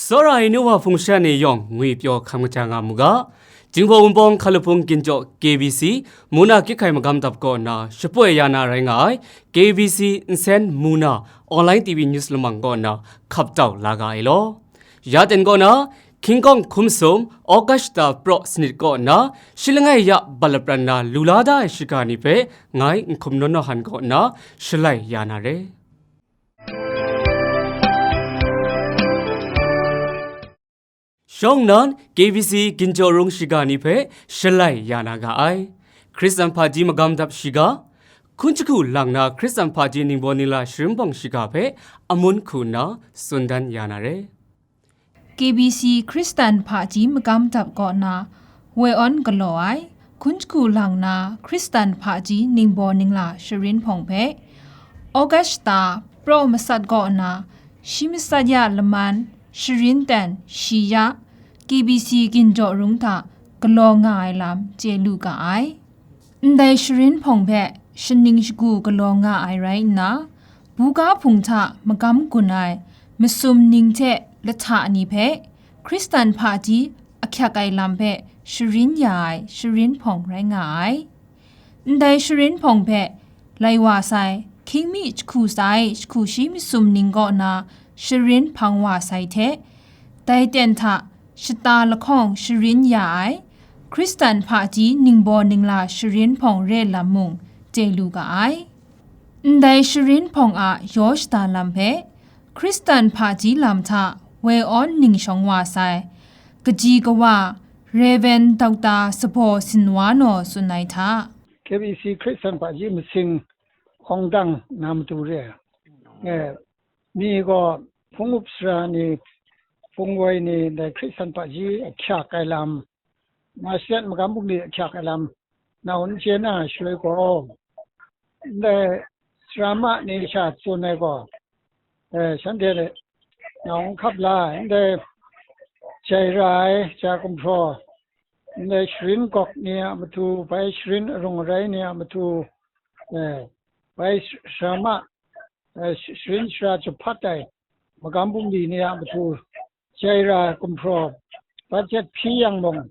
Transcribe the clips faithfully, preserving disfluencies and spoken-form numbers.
Tsawra ai nu wa hpung shan e yawng ngwi pyaw hkam kaja nga mu ga. Jinghpaw Wunpawng Hkalahpung Ginjaw K B C, Muna Kyik Hkai Magam Dap kaw nna shapoi ya na rai nga ai K B C Nsen Muna Online T V News lamang kaw nna hkap tau la ga ai law. Ya ten kaw na, King Kong Hkum Sum, August ta praw sanit kaw nna, shi langai ya bat lapran na lu la da ai shiga ni hpe, ngai Nhkum Nawn Naw Han kaw nna shalai ya na re. Shawng nnan K B C Ginjaw Rung shiga ni hpe shalai ya na ga ai. Hkristan hpaji magam dap shiga, hkun jahku lang na Hkristan hpaji ningbaw ningla sharin hpawng shiga hpe amun hku nna tsun dan ya na re. K B C Hkristan hpaji magam dap kaw na woi awn galaw ai, hkun jahku lang na Hkristan hpaji ningbaw ningla sharin hpawng hpe, August ta praw masat kaw na shi masat ya laman sharin ten shi ya K B C Ginjaw Rung hta galaw nga ai lam chye lu ga ai. Ndai sharin hpawng hpe shaning shagu galaw nga ai rai nna, buga hpung hta magam gun ai masum ning hte lahta ni hpe Hkristan hpaji ahkyak ai lam hpe sharin ya ai sharin hpawng rai nga ai. Ndai sharin hpawng hpe lai wa sai, hkying mi jahku sai jahku shi masum ning kaw na sharin hpang wa sai hte, dai ten hta shata lahkawng sharin ya ai, Hkristan hpaji ningbaw ningla sharin hpawng re lam mung chye lu ga ai. Ndai sharin hpawng a yaw shada lam hpe, Hkristan hpaji lam hta woi awn ning shawng wa sai, kaji kawa, Rev. Doctor Sabaw Sinwa Naw tsun ai hta, K B C Hkristan hpaji masing hkawng dang na matu re ai. Eh, mi gaw hpung up sara ni, hpung woi ni, dai Hkristan hpaji ahkyak ai lam, Nasaret magam bungli ahkyak ai lam, nau n chye na shaloi gaw, ndai sara ma ni sha tsun ai gaw, eh, shanhte nau n hkap la ai, ndai jai ra ai, jai gumhpraw, ndai sharin gawk ni a matu, bai sharin arung arai ni a matu, eh, bai sh-, sara ma, eh, sh-, sharin sara jahpat ai magam bungli ni a matu, jai ra ai gumhpraw, budget hpyi yang mung,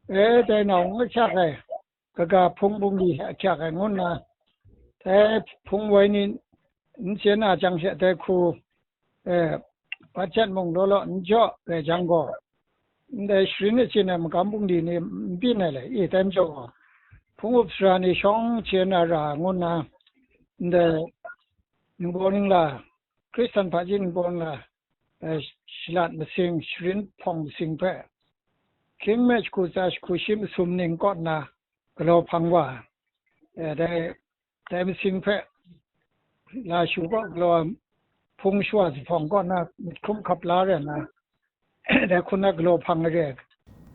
e, dai nau n ahkyak ai, kaga hpung bungli hte ahkyak ai ngu nna, dai hpung woi ni n chye na jang she, dai hku, e, budget mung law law n jaw ai jang gaw, ndai sharin achyin ai magam bungli ni n byin ai le, e, dai majaw gaw, hpung up sara ni shawng chye na ra ai ngu nna, ndai ningbaw ningla, Hkristan hpaji ningbaw ningla, eh, shalat masing, sharin hpawng masing hpe, hkying mi jahku tsa jahku shi masum ning kaw nna galaw hpang wa ai. Eh, dai, dai masing hpe la shu kaw galaw ai, hpung shawa zuphpawng kaw nna myit hkrum hkap la rai nna, dai hku na galaw hpang ai re.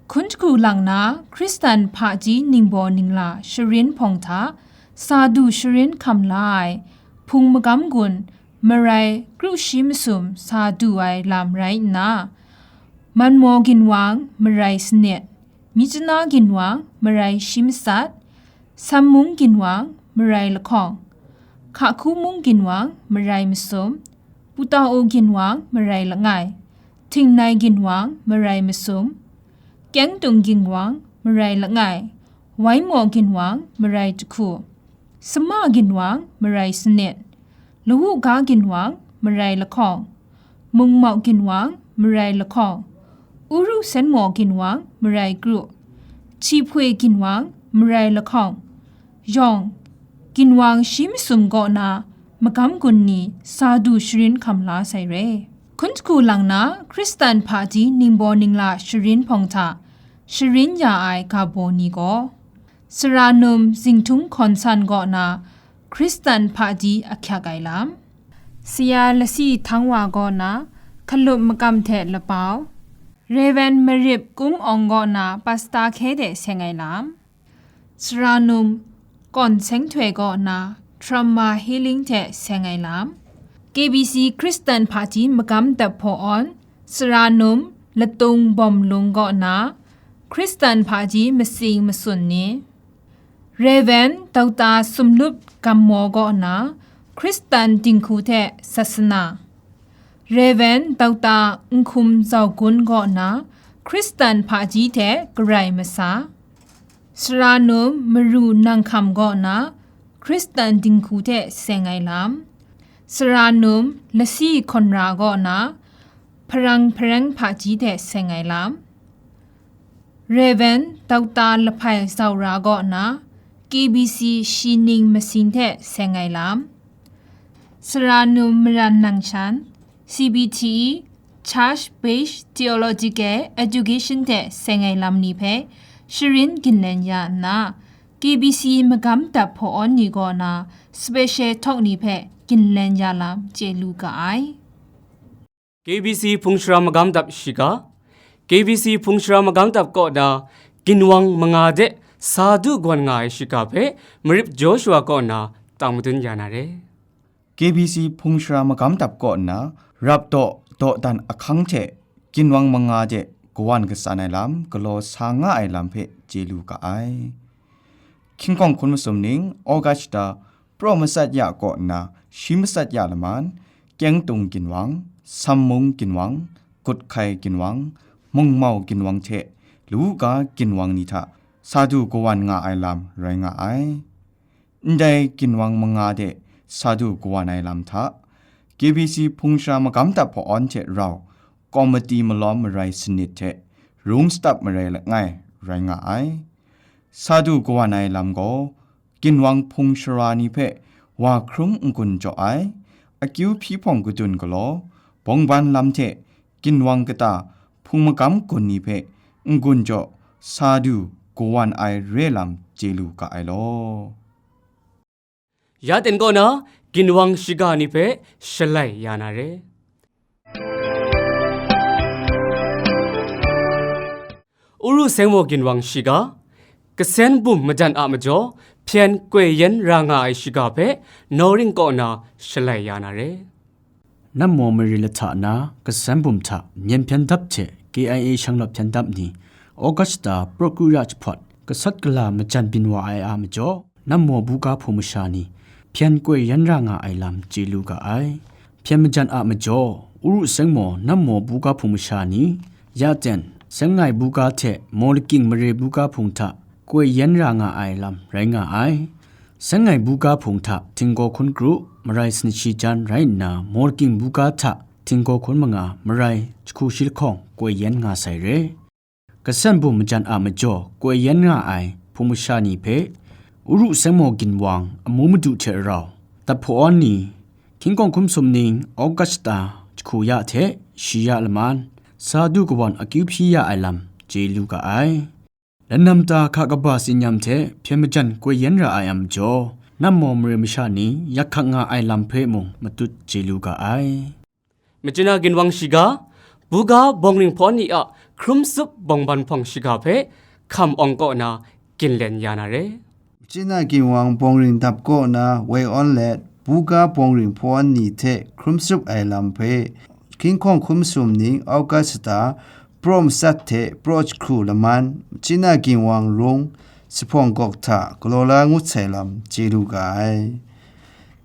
Hkun jahku lang na Hkristan hpaji ningbaw ningla sharin hpawng hta, sa du sharin hkam la ai, hpung magam gun, marai kru shi masum sa du ai lam rai nna, Manmaw ginwang marai sanit, Myitkyina ginwang marai shi masat, Sammung ginwang marai lahkawng, Hkahku mung ginwang marai masum, Putao ginwang marai langai, Htingnai ginwang marai masum, Kyengtung ginwang marai langai, Waimaw ginwang marai jahku, Sama ginwang marai sanit, Lawu ga ginwang marai lahkawng, Mungmau ginwang marai lahkawng, Uru Senmaw ginwang marai kru, Htyihpwe ginwang marai lahkawng, yawng, ginwang shi masum kaw na magam gun ni sa du sharin hkam la sai re. Hkun jahku lang na Hkristan hpaji ningbaw ningla sharin hpawng hta sharin ya ai ga baw ni gaw, Sara num Zinghtun Hkawn San kaw na Hkristan hpaji ahkyak ai lam, Saya Lasi Htang Wa kaw na Hkalup Makam hte Lapau, Rev. Marip Kung Awng kaw na Pasta hkye de seng ai lam, Sara num Kawn Seng Htoi kaw na Trauma Healing hte seng ai lam, K B C Hkristan hpaji magam dap hpaw awn, Sara num Latung Bawm Lung kaw na Hkristan hpaji masing masun ni, Rev. Doctor Sumlup Gammaw kaw na Hkristan dinghku hte sasana, Rev. Doctor Nhkum Zau Gun kaw na Hkristan hpaji hte garai masa, Sara Num Maru Nang Hkam kaw na Hkristan dinghku hte seng ai lam, Sara Num Lasi Hkawn Ra kaw na Hparang Hpareng hpaji hte seng ai lam, Rev. Doctor Lahpai Zau Ra kaw na K B C shi ning masing hte seng ai lam, Sara Num Maran Nang Shan, C B T E, Church Based Theological Education hte seng ai lam ni hpe sharin ginlen ya nna, K B C magam dap hpaw-awn ni kaw na special talk ni hpe ginlen ya lam chye lu ga ai. K B C Hpung Sara Magam Dap Shiga. K B C Hpung Sara Magam Dap kaw na ginwang manga de sa du kawan nga ai shiga hpe Marip Joshua kaw na tang madun ya na re. K B C Hpung Sara Magam Dap kaw na rap daw dawdan ahkang hte ginwang manga de kawan katsan ai lam galaw sa nga ai lam hpe chye lu ga ai. Hkying hkawng hkun masum ning August da Praw Matsat Ya kaw nna Shi Matsat Ya laman, Kyeng Tung ginwang, Sam Mung ginwang, Gut Hkai ginwang, Mung Mau ginwang hte lawu ga ginwang ni hta sa du kawan nga ai lam rai nga ai. Ndai ginwang manga de sa du kawan ai lam hta, K B C Hpung Sara Magam Dap Hpaw-awn hte rau, kawmati malawm marai sanit hte rung shatap marai langai rai nga ai. Sa du kawan ai lam gaw, ginwang hpung sara ni hpe wa hkrum n-gun jaw ai, akyu hpyi hpawng kadun galaw, bawngban lam hte ginwang kata hpung magam gun ni hpe n-gun jaw sa du kawan ai re lam chye lu ga ai law. Ya ten kaw na ginwang shiga ni hpe shalai ya na re. Uru Sengmo ginwang shiga, kasen bum majan a majaw, hpyen koi yen ra nga ai shiga hpe Nawring kaw na shalai ya na re. Nammaw mare lahta na kasan bum hta myen hpyen dap hte K I A shanglawt hpyen dap ni, August da Praw Kru Ya jahpawt gasat gala majan byin wa ai a majaw, nammaw buga hpung masha ni hpyen koi yen ra nga ai lam chye lu ga ai. Hpyen majan a majaw, Uru Sengmo nammaw buga hpung masha ni, ya ten, Seng Ngai buga hte Maw Lakying mare buga hpung hta koi yen ra nga ai lam rai nga ai. Seng Ngai buga hpung hta htinggaw hkun kru, marai sanit shi jan rai nna, Maw Lakying buga hta htinggaw hkun manga, marai jahku shi lahkawng koi yen nga sai re. Kasan bum majan a majaw koi yen nga ai hpung masha ni hpe, Uru Sengmo ginwang amu madu hte rau, dap hpaw-awn ni, hkying hkawng hkun masum ning August da jahku ya hte shi ya laman, sa du kawan akyu hpyi ya ai lam chye lu ga ai. Lanam ta hka kaba tsinyam hte hpyen majan koi yen ra ai a majaw, nammaw mare masha ni yak hkak nga ai lam hpe mung matut chye lu ga ai. Machyin a ginwang shiga, buga bawngring hpaw ni a hkrum tsup bawngban hpawng shiga hpe Hkam Awng kaw na ginlen ya na re. Machyin a ginwang bawngring dap kaw na woi awn let, buga bawngring hpaw ni hte hkrum tsup ai lam hpe hkying hkawng hkun masum ning August da Praw Matsat hte Praw Jahku laman, Machyin a ginwang rung, Jahpawng Gawk hta galaw la ngut sai lam chye lu ga ai.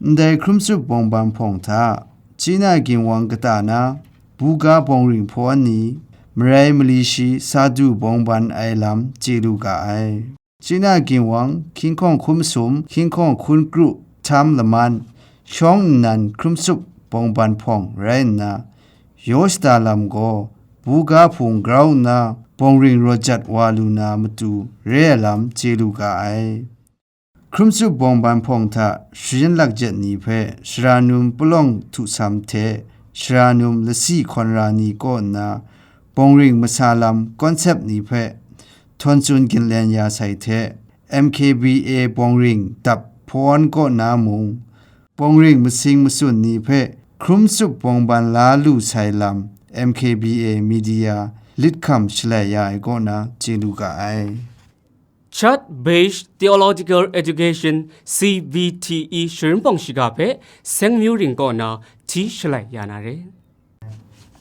Ndai hkrum tsup bawngban hpawng hta, Machyin a ginwang kata na, buga bawngring hpaw ni, marai mali shi sa du bawngban ai lam chye lu ga ai. Machyin a ginwang hkying hkawng hkun masum, hkying hkawng hkun kru htam laman, shawng nnan hkrum tsup bawngban hpawng rai nna, yaw shada lam gaw, buga hpung grau nna bawngring rawt jat wa lu na matu re ai lam chye lu ga ai. Hkrum tsup bawngban hpawng hta sharin lakjet ni hpe Sara Num Palawng Htu Sam hte Sara Num Lasi Hkawn Ra ni kaw nna, bawngring masa lam kawnsep ni hpe htawn tsun ginlen ya sai hte, M K B A bawngring dap hpaw-awn kaw na mung, bawngring masing matsun ni hpe hkrum tsup bawngban la lu sai lam, M K B A media lit hkam shalai ya ai kaw na chye lu ga ai. Church Based Theological Education, C B T E, sharin hpawng shiga hpe Seng Myu Ring kaw na hti shalai ya na re.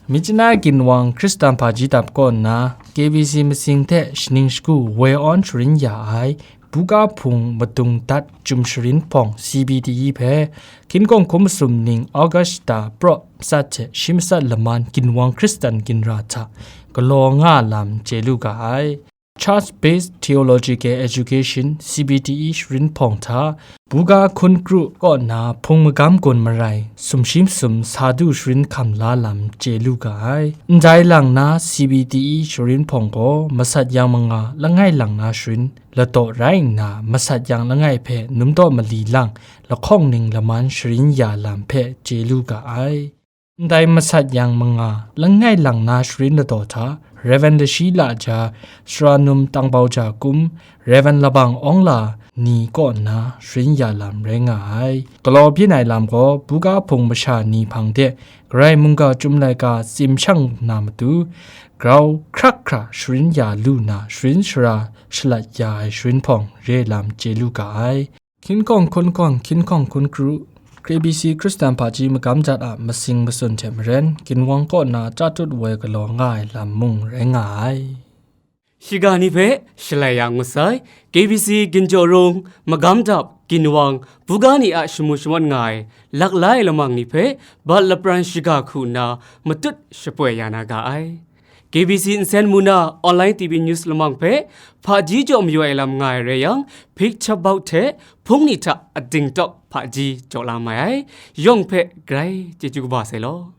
Machyin a ginwang Hkristan hpaji dap kaw nna, K B C masing hte shaning shagu woi awn sharin ya ai, Buga Hpung Madung Dat Chyum Sharin Hpawng C B D E hpe hkying hkawng hkum masum ning August ta praw matsat hte shi matsat laman ginwang Hkristan ginra hta galaw nga lam chye lu ga ai. Church Based Theological Education C B D E sharin hpawng hta Buga Hkun Kru kaw na hpung magam gun marai sumshi masum sa du sharin hkam la lam chye lu ga ai. Ndai lang na C B D E sharin hpawng gaw masat yang manga langai lang na sharin ladaw rai nna, masat yang langai hpe num taw mali lang lahkawng ning laman sharin ya lam hpe chye lu ga ai. Ndai masat yang manga langai lang na sharin ladaw hta, Rev. Lashi Laja, Sara Num Tangbau Ja Kum, Rev. Labang Awng La ni kaw nna sharin ya lam rai nga ai. Galaw byin ai lam gaw, buga hpung masha ni hpang de, Karai mungga chyum laika tsim shang na matu, grau hkrak hkra sharin ya lu na, sharin shara shalat ya ai sharin hpawng re lam chye lu ga ai. Hkying hkawng hkun hkawng, hkying hkawng hkun kru, K B C Hkristan hpaji magam jat a masing matsun hte maren, ginwang kaw na chya tut woi galaw nga ai lam mung rai nga ai. Shiga ni hpe Shalai Ya ngu sai, K B C Ginjaw Rung, Magam Dap, Ginwang, buga ni a shamu shamat nga ai, laklai lamang ni hpe bat lapran shiga hku nna matut shapoi ya na ga ai. K B C nsen mu na online T V news lamang hpe hpaji jaw mayu ai lam nga ai rai yang, Pik Chabau hte hpung ni hta ading tawk hpaji jaw la mai ai, yawng hpe grai chyeju kaba sai law.